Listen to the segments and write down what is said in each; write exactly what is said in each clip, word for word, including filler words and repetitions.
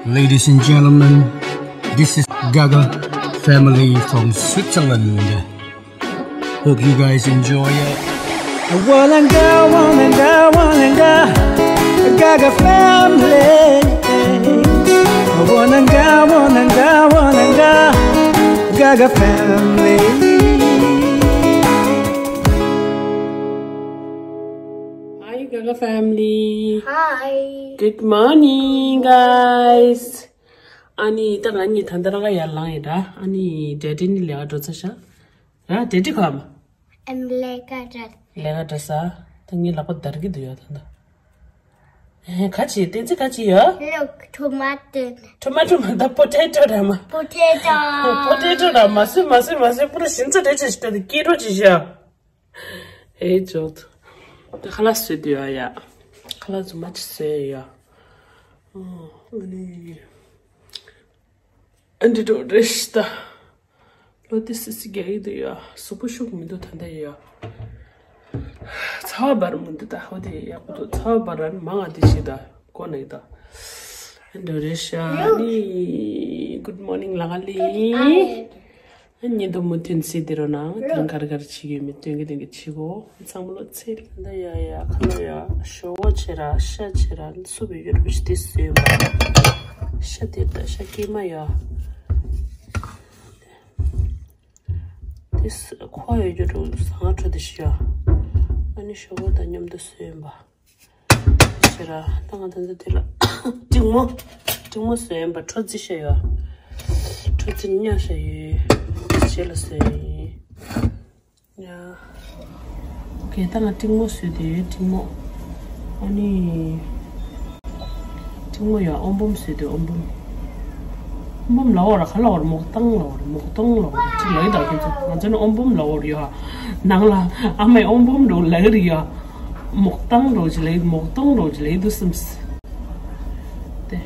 Ladies and gentlemen, this is Gaga family from Switzerland. Hope you guys enjoy it. Wananga, wananga, wananga, Gaga family. Wananga, wananga, wananga, Gaga family. Hi, Gaga family. Hi. Good morning, guys. ཨ་ནི་ད་ང་གཉིས་ད་ལྟ་རང་ག་ཡར་ལངས་ཡིན་ར། ཨ་ནི་ཌེ་ཌི་ནི་ལས་ཀ་འགྲོ་ཚར་ཤག་ར། ཌེ་ཌི་ག་མ། ཨམ་ལས་ཀ་འགྲོ། ལས་ཀ་འགྲོ་ས། ད་ངའི་ལག་པ་འདར་གྱི་འདུག་ཡ་ད་ལྟ། ཨེ་ག་ཅི་བསྟན་འཛིན་ག་ཅི་ཡ། Look, tomato. ཊོ་མ་ཊོ། ཊོ་མ་ཊོ་མ་ད་པོ་ཊེ་ཊོ་ར་མ། Potato. པོ་ཊེ་ཊོ་ར་མ། སུ་མ་སུ་མ་སུ་པུ་ར་ཞིམ་ཚ་རེ་ཅི་ཞིག་ད་དེ་སྐྱིད་རོ་ཅི་ཞག་ཧེ་ཇོ། ད་ཁ་ལག་བཟོས་དུས་ཡ་ཡ། ཁ་ལག་རྫུན་མ་ཅིག་བཟོས་ཡ། ཨ་ནི། ཨ་འདི་འགྲོ་རེ་ཤི་ད། ལོ་དེ་སི་སི་རྒྱག་གི་འདུག་ཡ། གཟུགས་པོ་ཤུགས་མི་འདུག་ད་ལྟ་ཡ། ཚ་བ་འབར་མི་འདུག་ད། ཧོ་དེ་ཡག་པོ་འདུག་ཚ་བ་འབར་རན་མང་ང་དེ་ཤི་ད། གོ་ནས་ད། ཨ་འདི་འགྲོ་རེ་ཤི་ཨ་ནི། Good morning ལ་ང་ལི། ཉིན་དུ་མུ་མཐུད་སྲིད་དེ་རོ་ན་དེ་རིང་ག་རེ་ག་རེ་བྱེད་ཀྱི་ཡོད་མེད་སྟོན་གི་སྟོན་གི་བྱེད་གོ་ཚང་མ་ལོ་ཚེ་ལ་ཡ་ཡ་ཁ་ལོ་ཡ་ཞོ་བོ་ཆེ་ར་ཤ་ཆེ་ར་སུ་བི་ཡོད་རུ་ཞི་དེ་སོས་མ་ཤ་དེ་ད་ཤ་སྐྱེས་མ་ཡ་དེ་ཁོ་ཡོད་རུ་ཟངས་ཁྲོ་དེ་ཤི་ཡ་ཨ་ནི་ཞོ་བོ་དང་མཉམ་དུ་སོས་མ། ཞེ་ར། ད་ང་ད་ཚོ་དེ་ལ་ཏིང་མོ། ཏིང་མོ་བཟོས་ཡིན་པ་ཁྲོ་ཙི་ཤ་ཡོད། ཁྲོ་ཙི་ཉག་ཤ་ཡོད། ཞེ་ལ་བཟོས་ཡིན། ཡ། ཨོ་ཁེ་ད་ང་ཏིང་མོ་བཟོས་དེ་ཡོད་ཏིང་མོ། ཨ་ནི། ཏིང་མོ་ཡོད་ཨོམ་བུམ་བཟོས་དེ་ཨོམ་བུམ། ཨོམ་བུམ་ལ་འོ་ར་ག་ལ་འོ་ར་མོག་ཏང་ལ་འོ་ར་མོག་ཏང་ལ་འོ་ར་ཅིག་ལ་ཡི་ད་ཁྱོད་ཚོ་ང་ཚོ་ནི་ཨོམ་བུམ་ལ་འོ་ར་ཡོད། ནང་ལ་ཨ་མའི་ཨོམ་བུམ་འགྲོ་ལ་ཡི་ར་ཡོད། མོག་ཏང་རོ་ཅི་ལེ་མོག་ཏང་རོ་ཅི་ལེ་དུ་སིམས། ཏེ།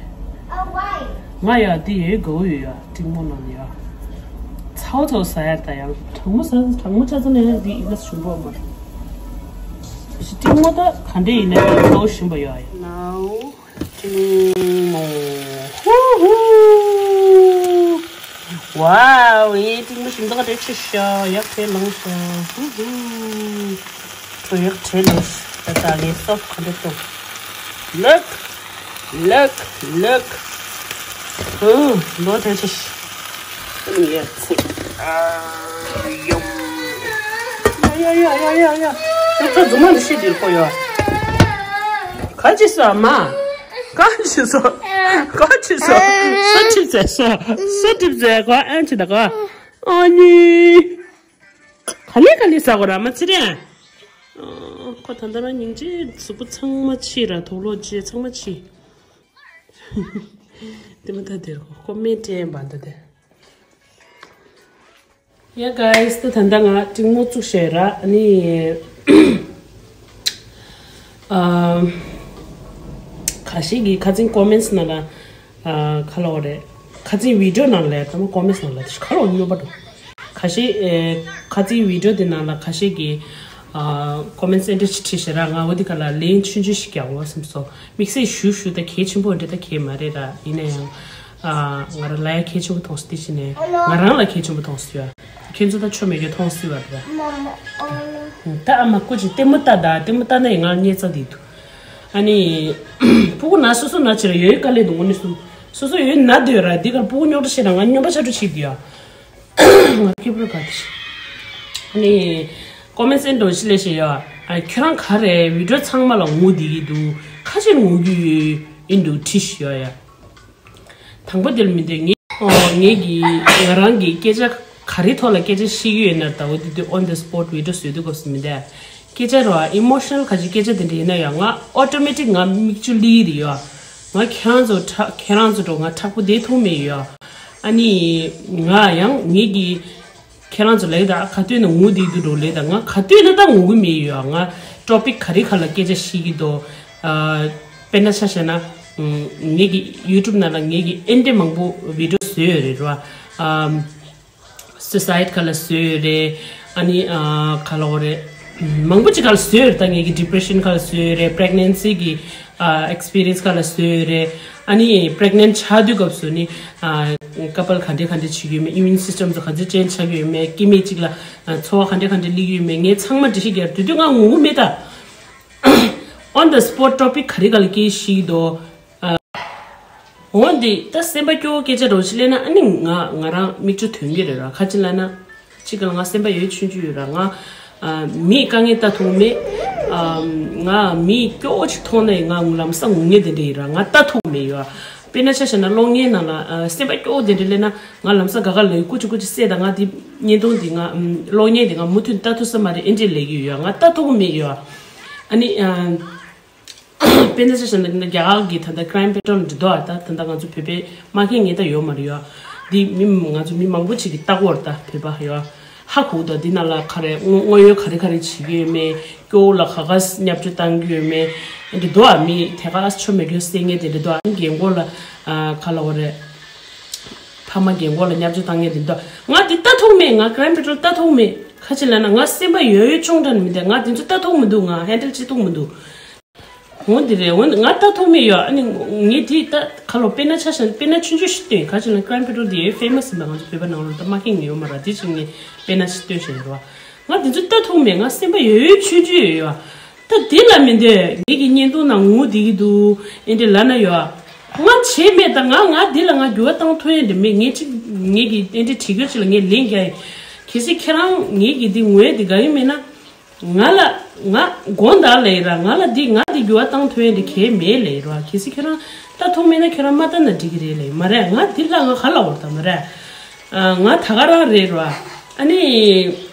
ང་ཡ་དེ་ཡོད་གོ་ཡོད་ཡ་ཏིང་མོ་ནང་ཡ། ཚའོ་ཚའོ་ཟ་ཡར་ད་ཡང་གྲང་མོ་ཟ་གྲང་མོ་ཆ་ཚང་ནས་དེ་ཡི་ག་ཞུ་བོ་མ། ཏིང་མོ་ད་ག་འདྲེ་ཡིན་ནས་ཚའོ་ཞིམ་པོ་ཡོད་ཡ། ནའོ། ཏིང་མོ། ཧུ་ཧུ། ཝའོ། ཡེ་ཏིང་མོ་ཞིམ་མདོག་རེ་ཆེ་ཤོ་ཡག་ཐེ་ལོང་ཤོ། ཧུ་ཧུ། ཁོ་ཡག་ཐེ་ལོང་ཤོ། ད་ད་ངའི་སོབ་ཁོ་འདྲ་ཏོ། ལག་ལག་ལག་ཧུ། མདོག་ཐེ་ཆེ་ཤོ། ཡ་ཚེ། ཨ། ཡོམ། ཡ་ཡ་ཡ་ཡ་ཡ། ཁོ་རྫུན་མ་འདི་ཤི་འདིར་ཁོ་ཡོད། ག་ཅི་སོ་མ། ག་ཅི་སོ། ག་ཅི་སོ། སོ་ཁྲིབ་ཟེར་སོ། སོ་ཁྲིབ་ཟེར་གོ་ཨན་ཅི་ད་གོ་ཨ་ནི། ག་ལེ་ག་ལེ་ཟ་གོ་ར་མ་ཚི་རེ། ཁོ་ད་ལྟ་རང་སྙིང་རྗེ་གཟུགས་པོ་ཚང་མ་ཕྱི་ར་དུག་ལོག་ཅེ་ཚང་མ་ཕྱི། དེ་མ་ད་དེར་གོ་ཀོ་མེན་ཊི་ཡན་པ་འདི་དེ། Yeah guys, ད་ད་ལྟ་ང་ཏིང་མོ་བཙུགས་བྱས་ར་ཨ་ནི། ཨ། ཁ་ཤས་ཀྱིས་ཁ་སང་ཀོ་མེན་ཊི་ནང་ལ་ཨ། ཁ་ལོ་རེད། ཁ་སང་བི་ཌི་ཡོ་ནང་ལ་ད་མ་ཀོ་མེན་ཊི་ནང་ལ་ཁ་ལོ་སྨྱོ་པ་འདུག་ཁ་ཤས་ཨེ། ཁ་སང་བི་ཌི་ཡོ་དེ་ནང་ལ་ཁ་ཤས་ཀྱིས་ཨ། ཀོ་མེན་ཊི་སེན་ཊར་ཅིག་བྲིས་བྱས་ར་ང་འོ་དེ་ག་ལ་ལན་ཆུང་ཆུང་ཞིག་རྒྱག་འོ་བསམ་སོང་། དམིགས་བསལ་ཞུ་ཞུ་ད་གལ་ཆེན་པོ་འདྲ་ད་གལ་མ་རེད་ར་ཡིན་ན་ཡང་། ཨ། ང་རང་ལ་ཡ་གལ་ཆེན་པོ་མཐོང་སོང་དེ་བྱས་ནས་ང་རང་ལ་གལ་ཆེན་པོ་མཐོང་སོང་ཡ། ཁྱོད་ཚོ་ད་ཆོ་མེད་ཀྱི་མཐོང་སྲིད་པ་རེད། ད་ཨ་མ་སྐུ་མཁྱེན་ལྟད་མོ་ལྟ་ད་ལྟད་མོ་ལྟ་ན་ཡི་ང་ཉེ་ཚ་དེ་འདུག་ཨ་ནི། ཕྲུ་གུ་ན་སོ་སོ་ན་ཆེ་ར་ཡོད་དཀའ་ལས་འདུག་དངོས་གནས་སུ། སོ་སོ་ཡོད་ན་དེ་ཡོད་ར་འདི་གར་ཕྲུ་གུ་རྙོག་དྲ་བཤད་ན་ང་སྨྱོན་པ་ཆགས་འགྲོ་ཆེ་འདུག་ཡ། ང་སྐྱིད་པོ་ག་དེ་ཤི། ཨ་ནི། ཀོ་མེན་ཊི་སེན་ཊར་ཅིག་ལས་བྱེད་ཡ། ཨ་ཁྱོད་རང་ག་རེ་བི་ཌི་ཡོ་ཚང་མ་ལ་ངུ་བསྡད་ཀྱི་འདུག་ཁ་ཤས་ངུ་གི་ཡོད་ཡིན་འདུག་བྲིས་ཤི་ཡ་ཡ། དང་པོ་དེ་ལ་མི་འདོད་ངས། ཨོ་ངས་ཀྱིས་ང་རང་གི་སྐད་ཆ་ག་རེའི་ཐོག་ལ་སྐད་ཆ་བཤད་ཀྱི་ཡོད་ན་ད་འོ་དེ་དུས་on the spot video བཟོས་དུས་སྐབས་སུ་མི་འདུག་སྐད་ཆ་རོ་ཨི་མོ་ཤི་ནལ་ག་ཅིག་སྐད་ཆ་དེ་འདྲ་ཡིན་ན་ཡང་ང་ཨོ་ཊོ་མེ་ཊིག་ང་མིག་ཆུ་ལི་རེད་ཡོད། ང་ཁྱེད་རང་ཚོ་ཁྲག་ཁྱེད་རང་ཚོ་འགྲོ་ང་དྲག་པོ་བསྡད་ཐུབ་མེད་ཡོད། ཨ་ནི་ང་ཡང་ངས་ཀྱིས་ཁྱེད་རང་ཚོ་ལེགས་ད་ག་དུས་ན་ངུ་བསྡད་དུས་འགྲོ་ལེགས་ད་ང་ག་དུས་ན་ད་ངུ་གི་མེད་ཡོད། ང་ཊོ་པིག་ག་རེ་ག་ལ་སྐད་ཆ་བཤད་ཀྱི་འདུག་ཨ། དཔེར་ན་ཆ་བཞག་ན། ངེད་ཀྱི་ཡུ་ཊུབ་ནང་ལ་ངེད་ཀྱི་ཨེ་འདྲ་མང་པོ་བི་ཌི་ཡོ་བཟོས་ཡོད་རེད་ར། ཨམ། སུའི་སའིཌ་ག་ལ་བཟོས་ཡོད་རེད། ཨ་ནི་ཨ། ག་ལ་འོ་རེད། མང་པོ་ཅིག་ག་ལ་བཟོས་ཡོད་རེད་ད་ངེད་ཀྱི་ཌི་པི་རེ་ཤན་ག་ལ་བཟོས་ཡོད་རེད་པི་རེག་ནེན་སི་གི་ ཨེག་སི་པི་རི་ཡན་སི་ག་ལ་བཟོས་ཡོད་རེད། ཨ་ནི་པི་རེག་ནེན་ཊི་ཆགས་དུས་སྐབས་སུ་ནི་ཨ་ཀ་པལ་ག་འདྲས་ག་འདྲས་བྱེད་ཀྱི་ཡོད་མེད། ཨི་མིའུན་སིས་ཊམ་ཚོ་ག་ཚོད་ཅན་ཆགས་ཀྱི་ཡོད་མེད། སྐྱེ་དམན་གཅིག་ལ་ཨ་ཚོར་བ་ག་འདྲས་ག་འདྲས་སླེབས་ཀྱི་ཡོད་མེད། ངས་ཚང་མ་འགྲེལ་བཤད་རྒྱག་དུས་དུས་ང་ངུ་གི་མེད་ད། On the spot topic ག་རེ་ག་ལ་སྐྱེས་ཤིག་དོ། འོ་འདི་ད་སེམས་པ་སྐྱོ་བོ་སྐད་ཆ་འདྲ་བོ་ཞིག་སླེབས་ན། ཨ་ནི་ང་ང་རང་མིག་ཆུ་ཐོན་གྱི་རེད་ར། ག་ཅི་ལབ་ན། གཅིག་ག་ལ་ང་སེམས་པ་ཡོད་ཆུང་ཆུང་ཡོད་ར། ང་ཨ་མིའི་དཀའ་ངལ་ལྟ་ཐུབ་མེད། ཨ་ང་མིའི་སྐྱོ་བོ་ཅིག་མཐོང་ན་ཡང་ང་ལམ་སང་ངུ་མཁན་དེ་འདྲ་ཡིན་ར། ང་ལྟ་ཐུབ་མེད་ཡོད། དཔེར་ན་ཆ་བཞག་ན་གློག་བརྙན་ནང་ལ་ཨ་སེམས་པ་སྐྱོ་བོ་དེ་འདྲ་སླེབས་ན་ང་ལམ་སང་ག་ག་ལ་ཡོད་ཀུ་ཅི་ཀུ་ཅི་བསད། ད་ང་འདི་བརྙན་ཐུང་འདི་ང་ཨམ་གློག་བརྙན་འདི་ང་མུ་མཐུད་ལྟ་ཐུབ་ས་མ་རེད། ཨེ་འདྲས་ལབ་ཀྱི་ཡོད། ང་ལྟ་ཐུབ་མེད་ཡོད། ཨ་ནི་ཨ། དཔེར་ན་ཆ་བཞག་ན་རྒྱ་གར་གྱི་ད་ལྟ་ཀྲའིམ་པེ་ཊོལ་འདི་འདུག་ཨ། ད་ད་ལྟ་ང་ཚོ་བོད་པའི་དམག་འཁྱག་ངས་ད་ཡོད་མ་རེད་ཡོད། འདི་མི་ང་ཚོ་མི་མང་པོ་ཅིག་གིས་ལྟ་གི་ཡོད་རེད། ད་བོད་པ་ཡོད་ཧ་གོ་གི་འདུག་འདི་ནང་ལ་ག་རེ་དངོས་དངོས་ཡོད་ག་རེ་ག་རེ་བྱེད་ཀྱི་ཡོད་མེད། སྐྱོ་བོ་ལ་ག་ག་བརྙས་བཅོས་བཏང་གི་ཡོད་མེད། འདི་འདུག་ཨ། མི་དེ་ག་ཆོ་མེད་རྒྱུ་བསད་མཁན་དེ་འདྲ་འདུག་ཨ། རྒན་གོག་ལ་ཨ་ག་ལབ་དགོས་རེད། ཕ་མ་རྒན་གོག་ལ་བརྙས་བཅོས་བཏང་མཁན་དེ་འདུག་ང་འདི་ལྟ་ཐུབ་མེད། ང་ཀྲའིམ་པེ་ཊོལ་ལྟ་ཐུབ་མེད། ག་ཅི་ལབ་ན་ང་སེམས་པ་ཡོད་ཡོད་ཆུང་དྲགས་མི་འདུག་ང་འདི་ཚོ་ལྟ་ཐུབ་མི་འདུག་ང་ཧན་ཌལ་བྱེད་ཐུབ་མི་འདུག་འོ་འདི་རེད། འོ་ང་ལྟ་ཐུབ་མེད་ཡོད། ཨ་ནི་ངས་དེ་ལྟ་ག་ལོ་དཔེར་ན་ཆ་བཞག་ན་དཔེར་ན་ཆུང་ཆུང་ཞིག་སྟོན། ག་ཅི་ན་ཀྲའིམ་པེ་ཊོལ་དེ་ཡོད་ཕེ་མ་སི་ཡིན་པ། ང་ཚོ་བོད་པ་ནང་ལོགས་ལ་ད་མ་མཁྱེན་ནི་ཡོད་མ་རེད། དེ་ཅིག་ངས་དཔེར་ན་ཞིག་སྟོན་བཞིན་ཡོད་རེད་བ། ང་དེ་ཚོ་ལྟ་ཐུབ་མེད། ང་སེམས་པ་ཡོད་ཡོད་ཆུང་ཆུང་ཡོད་ཡོད། ད་དེ་ལ་མི་འདོད། ངེད་ཀྱི་བརྙན་ཐུང་ནང་ངུ་བསྡད་ཀྱི་འདུག་ཨེ་འདྲས་ལབ་ན་ཡོད། ང་བྱས་མེད། ད་ང་ང་འདི་ལ་ང་འགྱུར་བ་བཏང་ཐུབ་ཡས་འདྲ་མེད། ངས་ཅིག་ངེད་ཀྱི་ཨེ་འདྲས་བྲིས་རྒྱུ་ཅིག་ལ་ངས་ལན་རྒྱག་ཡས། གལ་སྲིད་ཁྱེད་རང་ངེད་ཀྱི་འདི་ངུ་ཡས་འདི་དགའ་གི་མེད་ན། ང་ལ་ང་དགོངས་དག་ལབ་ཡིན་ར། ང་ལ་འདི་ང་འདི་འགྱུར་བ་བཏང་ཐུབ་ཡས་འདི་གལ་མེད་ལབ་ཡིན་ར། གལ་སྲིད་ཁྱོད་རང་ལྟ་ཐུབ་མེད་ན་ཁྱོད་རང་མ་ལྟ་ན་འགྲིག་གི་རེད་ལབ་ཡིན། མ་རེད། ང་འདི་ལ་ང་ག་ལ་བར་དང་མ་རེད། ཨ་ང་ད་ག་རང་རེད་ར། ཨ་ནི་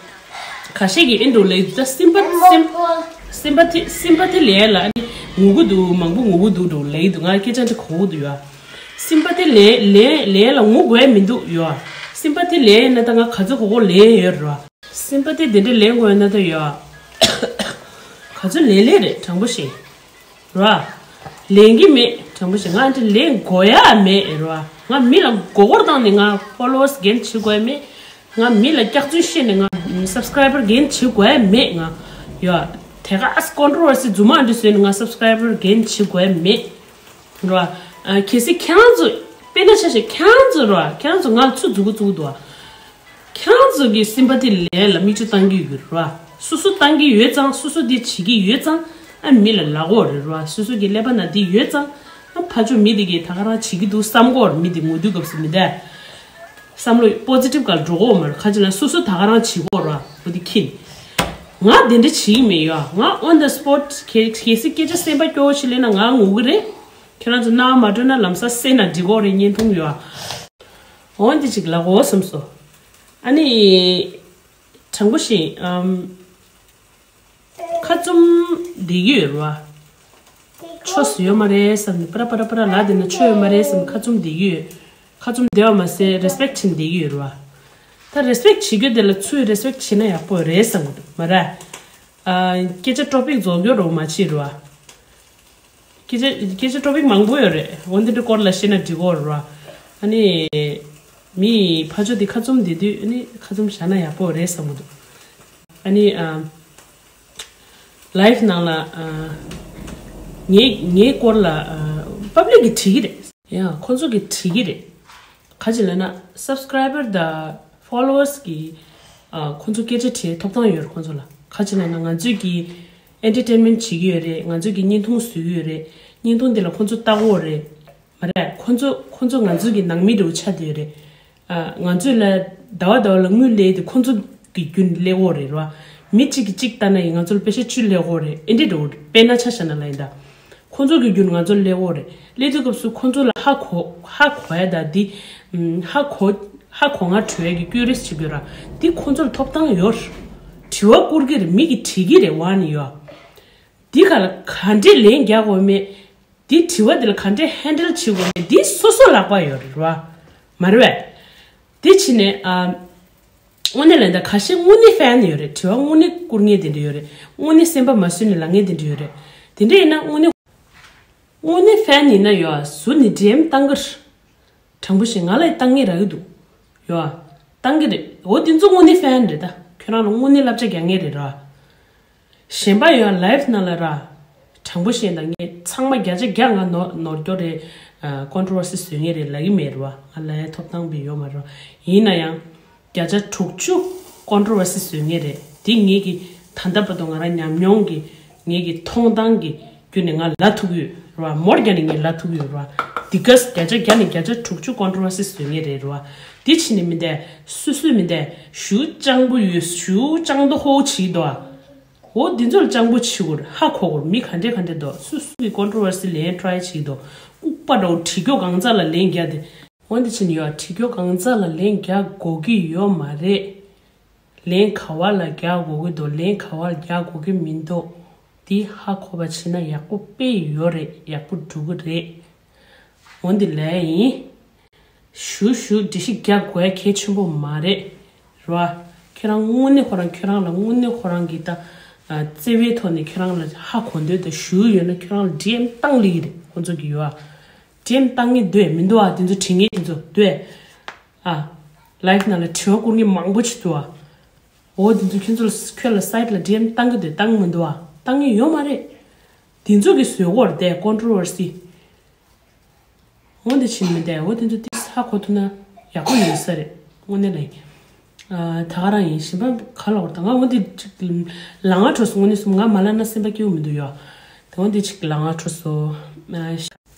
ཁ་ཤས་ཀྱིས་ཨེ་འགྲོ་ལབ་ད་སིམ་པ་སིམ་སིམ་པ་ཐི་སིམ་པ་ཐི་ལབ་ཡས་ལ་ཨ་ནི་ངུ་གི་འདུག་མང་པོ་ངུ་གི་འདུག་འགྲོ་ལབ་ཀྱི་འདུག་ང་སྐད་ཆ་འདི་གོ་གི་འདུག་ཡ། སིམ་པ་ཐི་ལབ་ལབ་ལབ་ཡས་ལ་ངུ་དགོས་མི་འདུག་ཡ། སིམ་པ་ཐི་ལབ་ཡས་ན་ད་ང་ག་ཚོད་གོ་གོ་ལབ་ཡས་ཡོད་ར། སིམ་པ་ཐི་དེ་འདྲ་ལེན་དགོས་ན་ད་ཡོད། ག་ཚོད་ལེན་ལེན་རེད་དྲང་པོ་བཤད། ར། ལེན་གི་མེད་དྲང་པོ་བཤད། ང་འདི་ལེན་དགོས་ཡ་མེད་ར། ང་མི་ལ་མགོ་སྐོར་བཏང་ནས་ང་ཕོ་ལོ་ཝར་སི་གེན་བྱེད་དགོས་ཡ་མེད། ང་མི་ལ་སྐྱག་རྫུན་བཤད་ནས་ང་སབ་སི་ཀ་རའི་བར་གེན་བྱེད་དགོས་ཡ་མེད། ང་ཡོད་དེ་ག་ཨ་ཀོན་ཊོ་ཝར་སི་རྫུན་མ་འདི་བཟོས་ནས་ང་སབ་སི་ཀ་རའི་བར་གེན་བྱེད་དགོས་ཡ་མེད། ར། ཨ་གལ་སྲིད་ཁྱེད་རང་ཚོ་དཔེར་ན་ཆ་བཞག་ཁྱེད་རང་ཚོ་ར་ཁྱེད་རང་ཚོ་ང་ལ་ཚུར་འཛུལ་གི་འཛུལ་གི་འདུག་ཨ། ཁྱེད་རང་ཚོ་གི་སིམ་པ་ཐི་ལབ་ཡས་ལ་མིག་ཆུ་བཏང་གི་ཡོད་ར། སོ་སོ་བཏང་གི་ཡོད་ཙང་སོ་སོ་འདི་བྱེད་ཀྱི་ཡོད་ཙང་ཨ་མི་ལ་ལབ་དགོས་རེད་ར། སོ་སོ་གི་ཀླད་པ་ན་འདི་ཡོད་ཙང་ཨ་ཕར་ཕྱོགས་མི་འདི་གིས་ད་ག་རང་བྱེད་ཀྱི་འདུག་བསམ་དགོས་རེད། མི་འདི་ངུ་དུས་སྐབས་སུ་མི་འདའ། བསམ་བློ་པོ་ཟི་ཊིབ་སྒང་འགྲོ་གོ་མ་རེད། ག་ཅི་ལབ་ན་སོ་སོ་ད་ག་རང་བྱེད་གོ་ར་བོ་དེ་ཁྱིན། ང་དེ་འདྲ་བྱེད་ཀྱི་མེད་ཡ། ང་on the spot གལ་གལ་སྲིད་སྐད་ཆ་སེམས་པ་སྐྱོ་བོ་ཞིག་སླེབས་ན་ང་ངུ་གི་རེད། ཁྱེད་རང་ཚོ་སྣང་བ་མ་སྤྲོ་ན་ལམ་སང་བསད་ན་འགྲིག་གོ་རེད། བརྙན་ཐུང་ཡོད་ཨ། འོ་འདི་ཅིག་ལབ་གོ་བསམ་སོང་། ཨ་ནི། དྲང་པོ་བཤད་ཨམ། ཁ་བཙུམ་བསྡད་ཀྱི་ཡོད་རེད་བ། ཆོས་ཡོད་མ་རེད་བསམ་ནས་པ་ར་པ་ར་པ་ར་ལབ་བསྡད་ན་ཆོས་ཡོད་མ་རེད་བསམ་ནས་ཁ་བཙུམ་བསྡད་ཀྱི་ཡོད། ཁ་བཙུམ་བསྡད་པ་མ་ཟད་རེ་སི་པེག་བྱེད་ནས་བསྡད་ཀྱི་ཡོད་རེད་བ། ད་རེ་སི་པེག་བྱེད་རྒྱུ་དེ་ལ་ཚུར་རེ་སི་པེག་བྱེད་ན་ཡག་པོ་རེད་བསམ་གི་འདུག་མ་རེད། ཨ། སྐད་ཆ་ཊོ་པིག་རྫོགས་རྒྱུ་རོ་མ་བྱེད་རེད་བ། སྐད་ཆ་སྐད་ཆ་ཊོ་པིག་མང་པོ་ཡོད་རེད། འོ་འདི་འདྲ་སྐོར་ལ་བཤད་ན་འགྲིག་གོ་ར། ཨ་ནི། མི་ཕར་ཕྱོགས་འདི་ཁ་བཙུམ་བསྡད་དུས་ཨ་ནི་ཁ་བཙུམ་བཞག་ན་ཡག་པོ་རེད་བསམ་གི་འདུག་ཨ་ནི་ཨ། ལའིབ་ནང་ལ་ཨ། ངའི་ངའི་སྐོར་ལ་ཨ། པབ་ལིག་གིས་བྲིས་ཀྱི་རེད། ཡང་ཁོང་ཚོ་གིས་བྲིས་ཀྱི་རེད། ག་ཅི་ལབ་ན་སབ་སི་ཀ་རའི་བར་དང་ཕོ་ལོ་ཝར་སི་གི་ཨ། ཁོང་ཚོ་སྐད་ཆ་དྲིས་ཐོབ་ཐང་ཡོད་རེད་ཁོང་ཚོ་ལ། ག་ཅི་ལབ་ན་ང་ཚོས་ཀྱི་ཨེན་ཊར་ཊེན་མེན་ཊི་བྱེད་ཀྱི་ཡོད་རེད། ང་ཚོས་ཀྱི་བརྙན་ཐུང་བཟོ་གི་ཡོད་རེད། བརྙན་ཐུང་འདི་ལ་ཁོང་ཚོ་ལྟ་གི་ཡོད་རེད། མ་རེད། ཁོང་ཚོ་ཁོང་ཚོ་ང་ཚོ་གི་ནང་མི་འདྲ་བོ་ཆགས་བསྡད་ཡོད་རེད། ཨ། ང་ཚོ་ལ་ཟླ་བ་ཟླ་བ་ལ་དངུལ་སླེབས་དེ་ཁོང་ཚོ་གི་རྒྱུན་སླེབས་ཡོད་རེད་ར། མི་གཅིག་གིས་གཅིག་ལྟ་ན་ཡིན་ང་ཚོ་ལ་པེ་ཤ་བཅུ་སླེབས་ཡོད་རེད། ཨེ་འདྲས་འདྲ་བོ་རེད། དཔེར་ན་ཆ་བཞག་ན་ལ་ཡིན་ད། ཁོང་ཚོ་གི་རྒྱུན་ང་ཚོ་ལ་སླེབས་ཡོད་རེད། སླེབས་དུས་སྐབས་སུ་ཁོང་ཚོ་ལ་ཧ་གོ་ཧ་གོ་ཡ་ད་འདི། ཧ་གོ་ཧ་གོ་ང་བྲོས་ཡ་གི་ཀུ་རི་ཡོ་སི་ཊི་བྱེད་དགོས་ར། འདི་ཁོང་ཚོ་ལ་ཐོབ་ཐང་ཡོད་ར། དྲི་བ་བསྐུར་གི་རེད། མི་གིས་དྲི་གི་རེད་བ་ནི་ཡོད། འདི་ག་ལ་ག་འདྲས་ལན་རྒྱག་དགོས་མེད། འདི་དྲི་བ་འདི་ལ་ག་འདྲས་ཧན་ཌལ་བྱེད་དགོས་མེད་འདི་སོ་སོ་ལག་པ་ཡོད་རེད་ར། མ་རེད་བས། འདི་ཕྱི་ནས་ཨ། དངོས་གནས་ལན་ད་ཁ་ཤས་དངོས་གནས་ཧྥན་ཡོད་རེད། དྲི་བ་དངོས་གནས་བསྐུར་མཁན་དེ་འདྲ་ཡོད་རེད། དངོས་གནས་སེམས་པ་མ་བཟོད་ནས་ལབ་མཁན་དེ་འདྲ་ཡོད་རེད། དེ་འདྲ་ཡིན་ན་དངོས་གནས་དངོས་གནས་ཧྥན་ཡིན་ན་ཡོད་ཟུར་ནས་ཌི་ཨེམ་བཏང་གི་རེད། དྲང་པོ་བཤད་ང་ལ་བཏང་མཁན་རག་གི་འདུག་ཡོད་ཨ། བཏང་གི་རེད། འོ་དེ་ཚོ་དངོས་གནས་ཧྥན་རེད་ད། ཁྱོད་རང་ལ་དངོས་གནས་བསླབ་བྱ་རྒྱག་མཁན་རེད་ར། གཞན་པ་ཡོད་ཨ་ལའིབ་ནང་ལ་ར། དྲང་པོ་བཤད་ན་ངས་ཚང་མ་བརྒྱ་ཆ་བརྒྱ་ང་ནོར་ནོར་སྐྱོར་རེད། ཀོན་ཊོ་ཝར་སི་བཟོ་ངེས་རེད་ལབ་ཀྱི་མེད་རེད་བ། ང་ལབ་ཡ་ཐོབ་ཐང་དཔེ་ཡོད་མ་རེད་བ། ཡིན་ན་ཡང་། བརྒྱ་ཆ་དྲུག་ཅུ་ཀོན་ཊོ་ཝར་སི་བཟོ་ངེས་རེད། དེ་ངེད་ཀྱི་ད་ལྟ་བར་དུ་ང་རང་ཉམས་མྱོང་གི་ངེད་ཀྱི་མཐོང་སྟངས་ཀྱི་བརྒྱུད་ནས་ང་ལབ་ཐུབ་ཀྱི་ཡོད་རེད་བ། མོར་བརྒྱ་ནས་ངས་ལབ་ཐུབ་ཀྱི་ཡོད་རེད་བ། འདི་ག་བརྒྱ་ཆ་བརྒྱ་ནས་བརྒྱ་ཆ་དྲུག་ཅུ་ཀོན་ཊོ་ཝར་སི་བཟོ་ངེས་རེད་རེད་བ། འདི་ཕྱི་ནས་མི་འདས་སུ་སུས་མི་འདས་ཞུ་སྤྱང་པོ་ཡོད་ཞུ་སྤྱང་དོ་ཧོ་བྱེད་དོ། འོ་འདི་ཚོ་ལ་སྤྱང་པོ་བྱེད་དགོས་རེད། ཧ་གོ་དགོས་རེད། མི་ག་འདྲས་ག་འདྲས་འདུག་སུ་སུ་གི་ཀོན་ཊོ་ཝར་སི་ལན་ཊ་རའི་བྱེད་ཀྱི་འདུག་ལྐུགས་པ་འདྲ་བོ་བྲིས་རྒྱུ་གང་ཚ་ལ་ལན་རྒྱག་དེ། འོན་ཏེ་ཕྱིན་ཡོད་བྲིས་རྒྱུ་གང་ཚ་ལ་ལན་རྒྱག་དགོས་ཀྱི་ཡོད་མ་རེད། ལན་ག་བ་ལ་རྒྱག་དགོས་ཀྱི་འདུག་ལན་ག་བ་ལ་རྒྱག་དགོས་ཀྱི་མི་འདུག་འདི་ཧ་གོ་བ་བྱས་ན་ཡག་པོ་དཔེ་ཡོད་རེད། ཡག་པོ་འགྲོ་གི་རེད། འོན་ཏེ་ལན་ཡིན། ཞུ་ཞུ་འགྲེལ་བཤད་རྒྱག་དགོས་ཡ་གལ་ཆེན་པོ་མ་རེད། རེད་བ། ཁྱེད་རང་དངོས་གནས་ཁོ་རང་ཁྱེད་རང་ལ་དངོས་གནས་ཁོ་རང་གི་ད་བརྩེ་བའི་ཐོག་ནས་ཁྱེད་རང་ལ་ཧ་གོ་འདོད་དང་ཞུ་ཡོད་ན་ཁྱེད་རང་ལ་ཌི་ཨེམ་བཏང་ལེ་ཡི་རེད། ཁོ་ཚོ་གི་ཡོད་ཨ། ཌི་ཨེམ་བཏང་ངེས་འདོད་མི་འདུག་ཨ། དེ་ཚོ་དྲི་ངེས་དེ་ཚོ་འདོད་ཨ། ལའིབ་ནང་ལ་དྲི་བ་བསྐུར་ངེས་མང་པོ་ཅིག་འདུག་ཨ། འོ་དེ་ཚོ་ཁྱེད་ཚོ་ལ་ཁྱོད་ལ་སའིཊ་ལ་ཌི་ཨེམ་བཏང་གི་འདོད་བཏང་མི་འདུག་ཨ། བཏང་ངེས་ཡོད་མ་རེད། དེ་ཚོ་གི་བཟོས་སྐོར་དེ་ཀོན་ཊོ་ཝར་སི། འོ་འདི་ཕྱིན་མི་འདས། འོ་དེ་ཚོ་ཏིས་ཧ་གོ་ཐུབ་ན་ཡག་པོ་ཡོད་ས་རེད། དངོས་གནས་ལ་ཡིན། ཨ། ད་ག་རང་ཡིན། གཞན་པ་ག་ལ་བར་ད་ང་འོ་འདི་ཅིག་ལ་ང་འཕྲོ་སོང་། དངོས་གནས་སོང་ང་མ་ལབ་ན་སེམས་པ་སྐྱིད་པོ་མི་འདུག་ཡོ། དེ་འོ་འདི་ཅིག་ལ་ང་འཕྲོ་སོང་། ཨ།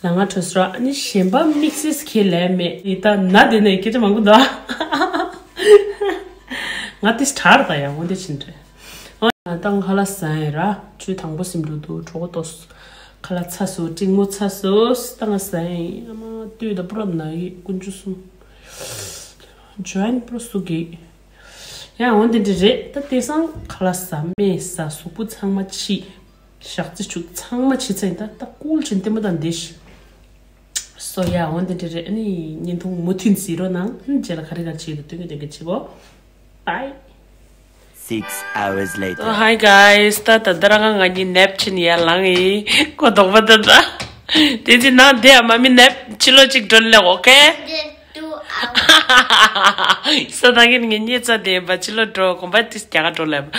ལ་ང་འཕྲོ་སོང་ར། ཨ་ནི་གཞན་པ་དམིགས་བསལ་ཁས་ལེན་མེད། ཡི་ད་ན་དེ་ནས་སྐད་ཆ་མང་པོ་འདུག་ང་ཏིས་དྲག་ར་ད་ཡ། འོ་འདི་ཕྱིན་འདྲ། ཨ། ད་ང་ཁ་ལག་ཟ་ཡིན་ར། ཆུ་དྭངས་པོ་ཟིམ་འགྲོ་འདུག་གྲོད་ཁོག་ལྟོགས་སོང་། ཁ་ལག་ཚ་སོང་། འབྲིང་མོ་ཚ་སོང་། ད་ང་ཟ་ཡིན། ཨ་མ་ལྟོས་དང་པུ་ར་ན་ཡི་ཀུན་སྤྱོད་གསུམ། ཇོ་ཨན་པུ་ར་སུ་གི། ཡ་འོ་འདི་འདྲ་རེད། ད་དེང་སང་ཁ་ལག་ཟ་སྨན་ཟ་གཟུགས་པོ་ཚང་མ་ཕྱི། ཞག་རྩི་བྱུག་ཚང་མ་ཕྱི་ཚ་ཡིན། ད་ད་ཀུལ་ཅན་ལྟད་མོ་དང་འདི་ཤི། སོ་ཡ་འོ་འདི་འདྲ་རེད། ཨ་ནི་བརྙན་ཐུང་མུ་མཐུད་གཟིགས་རོགས་གནང་། ཨ་ནི་རྗེས་ལ་ག་རེ་ག་རེ་བྱེད་ཀྱི་འདུག་སྟོན་གྱི་འདུག་གི་བྱེད་གོ། Bye. Six hours later. Oh, hi guys. ད་ད་ད་ར་ང་ང་གཉིས་ནེབ་ཕྱིན་ཡར་ལངས་ཡིན། ཁོ་དོག་པ་ད་ད། དེ་ཚེ་ནང་དེ་ཡ་མ་མི་ནེབ་ཕྱི་ལོ་གཅིག་འགྲོ་ལེ་ཨོ་ཁེ། Two hours. ས་ད་གིན་ངེད་གཉིས་རྩ་དེ་བ་ཕྱི་ལོ་འགྲོ་གོམ་པ་ཏིས་རྒྱ་གར་འགྲོ་ལེ།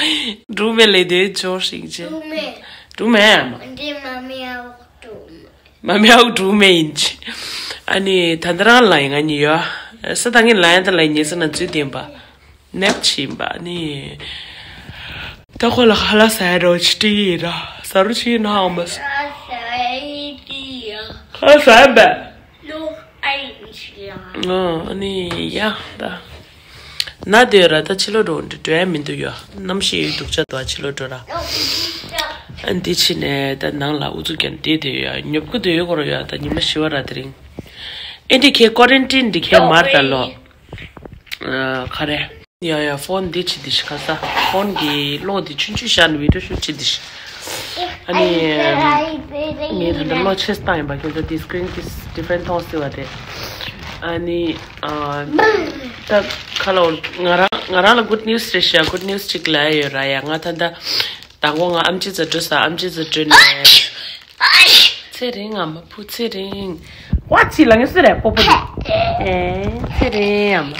འགྲོ་མེད་ལེ་དེ་ཇོ་ཤིང་ཆེ། འགྲོ་མེད། འགྲོ་མེད་ཡ་མ། འདི་མ་མི་ཨའོ་འགྲོ་མེད། མ་མི་ཨའོ་འགྲོ་མེད་ཡིན་ཅི། ཨ་ནི་ད་ད་རང་ལ་ཡིན་ང་གཉིས་ཡོ། ས་ད་གིན་ལ་ཡ་ད་ལ་ཡིན་ཉེ་ས་ན་ཚུལ་ལྡན་པ། ནེབ་ཕྱིན་པ་ནི། ད་ཁོ་ལ་ཁ་ལག་ཟ་ཡ་རོ་ཆི་ཏི་ཡི་ར་ཟ་རུ་ཆི་ན་ཨ་མ་ས། ཁ་ལག་ཟ་ཡ་པ། ཨ་ནི་ཡ་ད། ན་དེ་ར་ད་ཕྱི་ལོ་འགྲོ་འདི་འགྲོ་ཡ་མི་འདུག་ཡོ། གནམ་གཤིས་ཡོད་སྡུག་ཅག་འདུག་ཨ་ཕྱི་ལོ་འགྲོ་ར། ཨ་འདི་ཕྱི་ནས་ད་ནང་ལ་ཨུ་ཚུགས་ཀྱང་བསྡད་དེ་ཡོ། ཉོབ་ཀི་དེ་ཡོད་གོ་ར་ཡོ། ད་ཉི་མ་བཞི་བ་ར་དེ་རིང་། ཨེ་འདི་ཁའི་ཀོ་རན་ཊིན་འདི་ཁའི་མར་ད་ལོ། ཨ། ག་རེ། ཡ་ཡ་ཕོན་འདི་ཕྱི་འདི་ཤི་ཁ་ས། ཕོན་གྱི་གློག་འདི་ཆུང་ཆུང་ཤར་ནས་བི་ཌིའོ་ཤུཊ་བྱེད་འདི་ཤི། ཨ་ནི། ངས་ད་ལྟ་གློག་ཆེ་བཏང་ཡིན་པ་ཁྱོད་ཚོ་འདི་སི་ཀི་རིན་གྱི་ཌི་ཕ་རེན་ཊི་མཐོང་སྲིད་པ་དེ། ཨ་ནི། ཨ། ད་ཁ་ལོ་ང་རང་ང་རང་ལ་གུཌ་ནིའུ་སི་རེད་ཤག་གུཌ་ནིའུ་སི་ཅིག་ལ་ཡོད་ར་ཡ། ང་ད་ལྟ་མདང་དགོང་ང་ཨམ་ཆི་ཛ་འགྲོ་ས། ཨམ་ཆི་ཛ་འགྲོ་ནས། ཚེ་རིང་ཨ་མ་བུ་ཚེ་རིང་། ཝ་ཆི་ལ་ངས་སུ་རེད་པོ་པོ་འདི། ཨེ་ཚེ་རིང་ཨ་མ།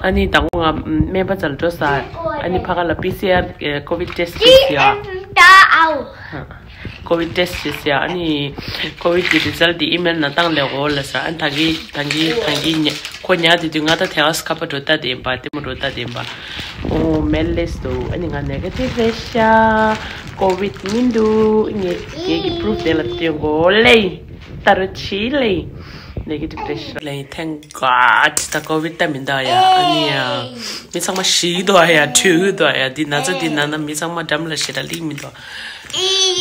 ཨ་ནི་དང་པོ་ང་སྨན་པ་ཚ་ལ་འགྲོ་ས། ཨ་ནི་ཕ་ག་ལ་པི་སི་ཨར་ཀོ་བིད་ཊེ་སི་བྱེད་ཟེར་ཡ། ཀོ་བིད་ཊེ་སི་བྱེད་ཟེར་ཡ། ཨ་ནི་ཀོ་བིད་ཀྱི་རི་ཛལ་འདི་ཨི་མེལ་ནང་བཏང་ལེ་འོ་ལ་ས། ཨ་ནི་ད་གི་ད་གི་ད་གི་ཉ་ཁོ་ཉལ་དེ་དུས་ང་ད་ཐེ་ཨ་སི་ཁ་པ་འགྲོ་ལྟ་དེ་ཡིན་པ་ལྟད་མོ་འགྲོ་ལྟ་དེ་ཡིན་པ། ཨོ་མེལ་ལེས་འདུག་ཨ་ནི་ང་ནེ་གེ་ཊིབ་རེད་ཤག་ཀོ་བིད་མིན་འདུག་ངས་ངས་ཀྱི་པུ་རུབ་དེ་ལ་སྟོན་གོ་ལེ། ལྟ་རུ་ཆི་ལེ། ནེ་གེ་ཊིབ་རེད་ཤག་ལེ། ཐེང་གོཌ་ད་ཀོ་བིད་ད་མི་འདུག་ཡ། ཨ་ནི་ཡ་མི་ཚང་མ་ཤི་འདུག་ཡ། བྲོས་འདུག་ཡ། འདི་ན་ཚ་འདི་ན་ན་མི་ཚང་མ་འགྲམ་ལ་ཞེ་དྲག་སླེབས་མི་འདུག་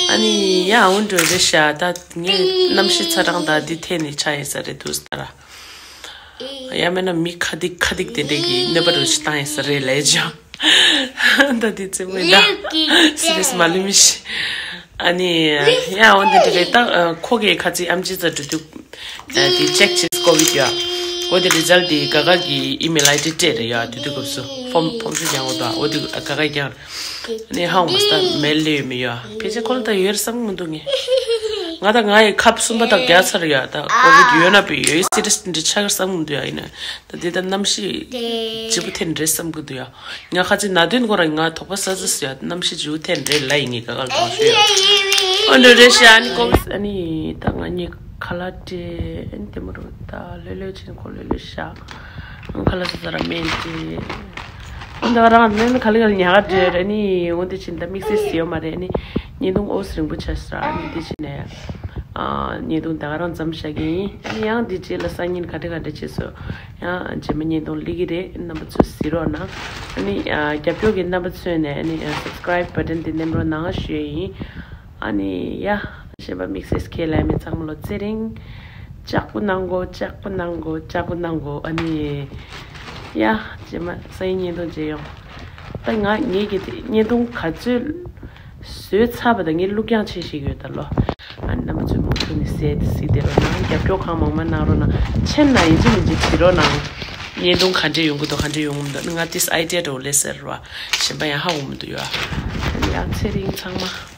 ཨ་ནི་ཡ་འོ་འགྲོ་རེད་ཤག་ད་ངས་གནམ་གཤིས་ཚ་གྲང་ད་འདི་ཐད་ནས་ཆགས་ཡིན་ས་རེད་འདུག་ད་ར། ཡང་མིན་ན་མི་ཁ་སྡིག་ཁ་སྡིག་དེ་འདྲས་ཀྱི་གནོད་པ་རུ་ཞིག་བཏང་ཡིན་ས་རེད་ལས་ཀྱང་། ད་དེ་རྩེད་མོ་ཡིན་ད། སི་རི་ཡས་མ་ལུས་མི་ཤེས། ཨ་ནི་ཡང་འོ་འདི་འདྲ་རེད་ད། ཁོ་གིས་ཁ་ཚིག་ཨམ་ཆི་ཚ་འགྲོ་དུས་དེ་ཅེག་བྱེད་ཀོ་བིད་ཡ། འོ་དེ་རི་ཛལ་དེ་ག་ག་གི་ཨི་མེལ་ཨའི་ཌི་སྤྲད་རེད་ཡ། དེ་དུས་སྐབས་སུ་ཕོམ་ཕོམ་ཚོ་རྒྱག་འོ་ད་འོ་དེ་ག་ག་རྒྱག་ནས་ཧང་མ་སྟ་མེལ་ལེ་ཡོད་མི་ཡོད། ཕལ་ཆེར་ཁོ་ལ་ད་ཡོད་རེད་བསམ་གི་མི་འདུག་ངས། ང་ད་ང་ཡི་ཁབ་གསུམ་པ་ད་རྒྱག་ཚར་ཡོད། ད་ཀོ་བིད་ཡོད་ན་པའི་ཡོད་སི་རི་ཡས་འདི་ཆགས་ཀྱི་བསམ་གི་མི་འདུག་ཡ། ཡིན་ན་ད་འདི་ད་གནམ་གཤིས་ལྗིད་པོ་ཐེན་རེད་བསམ་གི་འདུག་ཡ། ང་ཁ་ཚིག་ན་དོན་ཁོ་ར་ང་དོགས་པ་ཟ་ཟ་ཟ་ཡ། གནམ་གཤིས་ལྗིད་པོ་ཐེན་རེད་ལ་ཡིན་ངས་ག་ག་ལ་དོགས་ཞུ་ཡ། ཨོ་འདྲ་རེད་ཤག་ཨ་ནི་ཀོང་ཨ་ནི་ད་ང་གཉིས་ཁ་ལག་སྤྲད། ཨ་ནི་དེ་མོ་རུ་ད་ལྷོད་ལྷོད་ཕྱིན་ཁོ་ལྷོད་ལྷོད་ཤག་ཁ་ལག་ཟ་ཟ་ར་མེད་དེ། ཨ་ནི་ད་ག་རང་ནི་ག་ལེ་ག་ལེ་ཉག་ག་འདྲ་རེད། ཨ་ནི་འོ་དེ་ཕྱིན་ད་དམིགས་བསལ་ཟེར་ཡོད་མ་རེད། ཨ་ནི་བརྙན་ཐུང་ཨོ་སི་རིང་པོ་ཆགས་ཤག་ཨ་ནི་དེ་ཕྱིན་ནས་ཨ་བརྙན་ཐུང་ད་ག་རང་མཚམས་བཞག་གི་ཡིན། ཨ་ནི་ཡང་དེ་རྗེས་ལ་སང་ཉིན་ག་འདྲ་ག་འདྲ་བྱས་སོ། ཡང་རྗེས་མ་བརྙན་ཐུང་སླེབས་ཀྱི་རེད། རྣམ་པ་ཚོས་གཟིགས་རོགས་གནང་། ཨ་ནི་ཨ་རྒྱབ་སྐྱོར་གྱི་རྣམ་པ་ཚོས་ནས་ཨ་ནི་ཨ་subscribe button དེ་མནན་རོགས་གནང་ཞུ་ཡི་ཡིན། ཨ་ནི་ཡ་གཞན་པ་དམིགས་བསལ་ཁས་ལེན་མི་ཚང་མ་ལོ་ཚེ་རིང་། ལྕགས་པོ་གནང་གོ་ལྕགས་པོ་གནང་གོ་ལྕགས་པོ་གནང་གོ་ཨ་ནི་ཡ་རྗེས་མ་སང་ཉིན་བརྙན་ཐུང་མཇལ་ཡོང་། ད་ང་ངེད་ཀྱི་དེ་བརྙན་ཐུང་ག་ཚོད་བཟོས་ཚར་བ་དང་ངས་བླུག་རྐྱང་བྱེད་ཤེས་ཡོད་ད་ལོ། ཨ་ནི་རྣམ་པ་ཚོས་མུ་མཐུད་ནས་གཟིགས་གཟིགས་བསྡད་རོགས་གནང་། རྒྱབ་སྐྱོར་གང་མང་མང་གནང་རོགས་གནང་། མཆན་ན་ཡིན་གཅིག་མིན་གཅིག་བྲིས་རོགས་གནང་། བརྙན་ཐུང་ག་འདྲས་ཡོང་གི་འདུག་ག་འདྲས་ཡོང་གི་མི་འདུག་ང་ཏིས་idea འགྲོ་ལེ་ཟེར་བ་གཞན་པ་ཡང་ཧ་གོ་མི་འདུག་ཡ། ཨ་ནི་ཡ་ཚེ་རིང་ཚང་མ།